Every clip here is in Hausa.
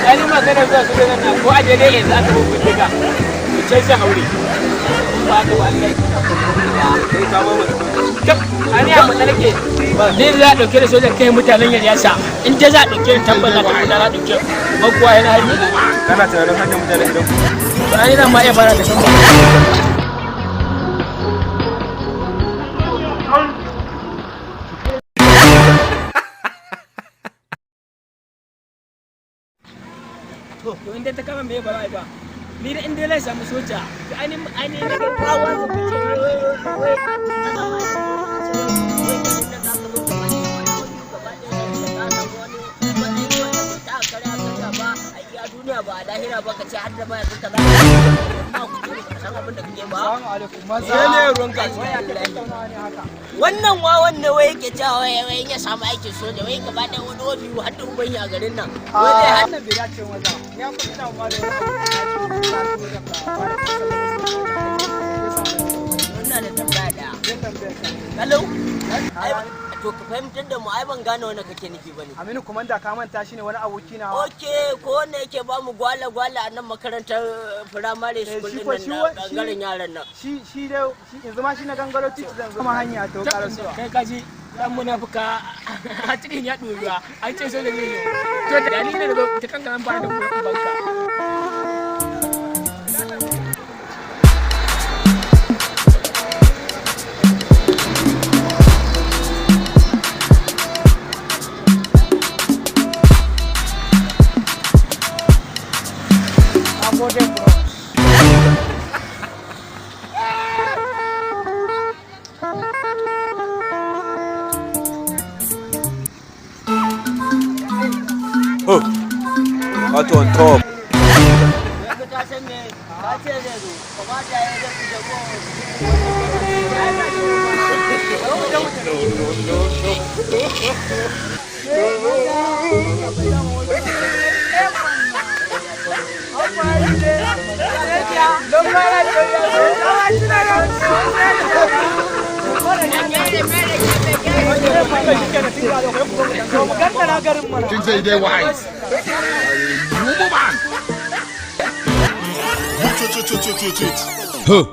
Ani magana zuwa su nan ko a daidai yanzu aka rubuta diga. Ku ce sai haure. Ba ka wallahi. Ani a matsa nake. Ni za a ɗauke da sojan kai mutanen Yaryasa. In dai za a ɗauke ni tabbas za ta za a ɗauke. Makuwa yana harbi. Kana tunanin hanyar mutanen gidan ku? To ani zan ma iya fara da kan ba. To in dai ta kama me ba za a yi ba. Ni da in dai zai samu soja, to ani ani ne ga kawo su fice wai Duniya ba a lahira ba ka ce har da mahaifinka za ka ma ku san abin da kake ba. Wannan wawan ne wai yake cewa wai wai ya samu aikin soja wai gaba ɗaya wani obi har da uban a garin nan. Wai zai har Wannan bai dace maza. Ya fi ina ma da wani abu da ya ce na ci wajen ka fara wannan da tambaya ɗaya. zai tambaya ka. Kalau? Ai to ka fahimtar da mu ai ban gane wani kake nufi bane. Aminu komanda ka manta shi ne wani aboki na. Oke ko wanda yake ba mu gwala gwala a nan makarantar firamare Eh, school shi din ko nan shi na wa- bangaren yaran nan. Shi dai shi yanzu ma shi na gangaro titi zan zo. Kuma hanya to karasuwa. Kai kaji dan munafuka a cikin ya ɗoruwa an ce soja zai yi. To da ni ne daga ta kanka zan fara da ubanka. Na gode bro. Oh, wato on top. Yanzu ka san me ka ce zai zo kamata ya zai ku jago. Things say they wise. You man. Wait, wait, wait, wait, wait, wait. Huh,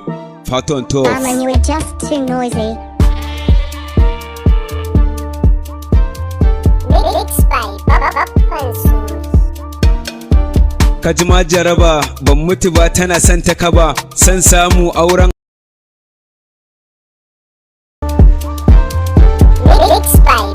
Fato on top. Armin, you were just too noisy. Mixed by Bubba Ka ji ma jaraba, ban mutu ba tana son ta kaba, san samu auren Mixed by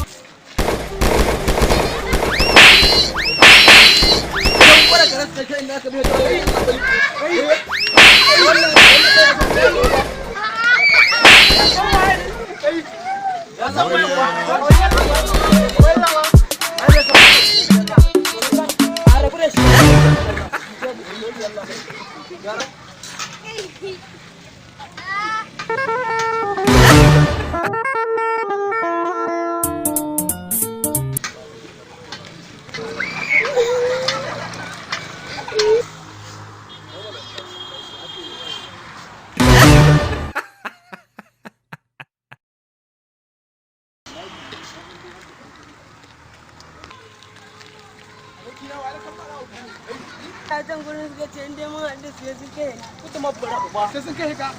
Abokina wa kan fara A can gurin suka ce in dai mun haɗu su sun kai ni. Kuta mabara uba. Sai sun kai ka.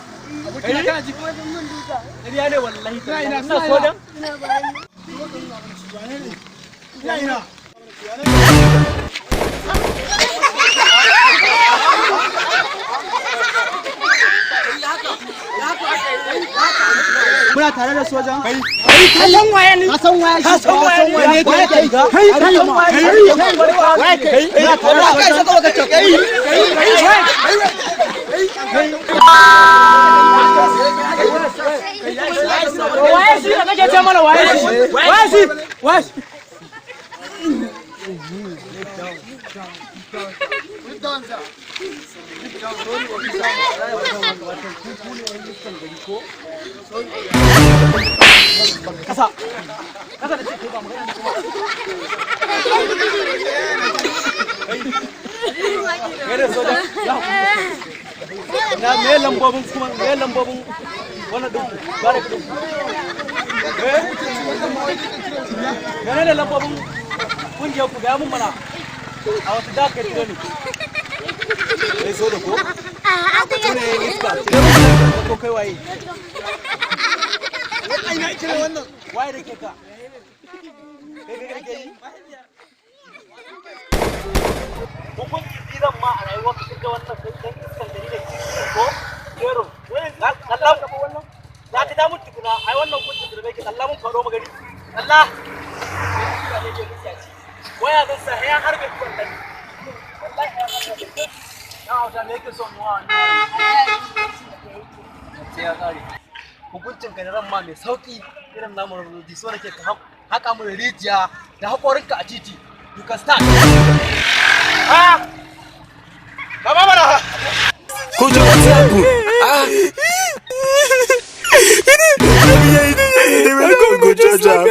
Abokina kana ji? Kuma sun mun duka. Ƙarya ne wallahi. Ina ina Ina sojan. Ina bayan. Ina ina. Muna tare da sojan. Kai. Ka san waye ne? Ka san waye shi? Ka san waye ne? Waye kai? Kai kai kai waye kai? Muna tare da sojan. Kai kai Waye shi da kake ce mana waye shi? Waye shi? Waye shi? Kasa. Kasa da ce kai ba magana kuma. Kai da sojan. Na me lambobin kuma me lambobin wannan din ku? Barak din ku. Eh? Menene lambobin kungiyar ku ga mun mana. A wata da ka tire ni. Kai so da ko? Ne iska. Ko kai waye? Ai na kira wannan. Waye da ke ka? Kai kai kake yi? Hukunci zan ma a rayuwar ka da wannan kai dan iskan gari da ke ko? Kero. Allah wannan. Za ka damu tukuna ai wannan hukuncin da nake Allah mun faɗo magani. Allah. Waya zan sa ya harbe ku wallahi. Wallahi ya harbe ku. Na hauta me yake son mu wa Sai ya kare. Hukuncin ka na ran ma mai sauki irin namu rubuci so nake ka haka mu rijiya da hakorinka a titi. You can start. Ah! Baba mana. Kojo, what's happen? Ah. I go go judge am.